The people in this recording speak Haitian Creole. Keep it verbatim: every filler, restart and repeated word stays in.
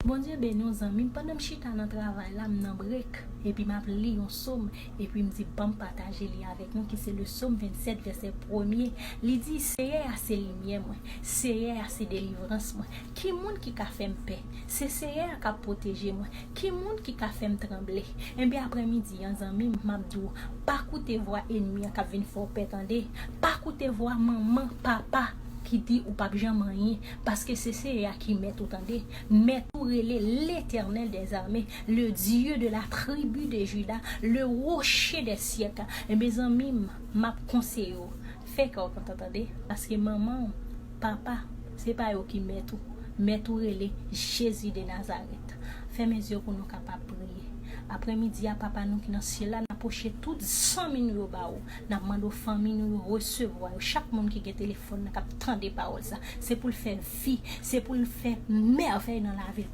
Bondye beni w, zanmi m. Pandan m chita nan travay la, m nan brek, epi m ap li yon sòm, epi m di, ban m pataje li avèk nou, ki se le sòm vennsèt, vèsè premye. Li di, Seyè a se limyè mwen, Seyè a se delivrans mwen. Ki moun ki ka fè m pè? Se Seyè a k ap pwoteje mwen. Ki moun ki ka fè m tranble? Enben, aprèmidi an, zanmi m, m ap di w, pa koute vwa ènmi an k ap vin fè w pè, tande. Pa koute vwa manman, papa ki di ou p ap janm anyen, paske se Seyè a ki mèt ou, tande. Mèt ou rele l'Éternel des armées, le Dieu de la tribu de Juda, le rocher des siècles. Enben, zanmi m, m ap konseye w, fè kè w kontan, tande, paske manman w, papa, se pa yo ki mèt ou. Mèt ou rele Jezi de Nazarèt. Fèmen zye w pou nou kapab priye. Aprèmidi a, Papa nou ki nan syèl la, n ap pwoche tout zanmi nou yo ba ou. N ap mande w fanmi nou yo resevwa yo. Chak moun ki gen telefòn nan k ap tande pawòl sa, se pou l fè vi, se pou l fè mèvèy nan lavi l.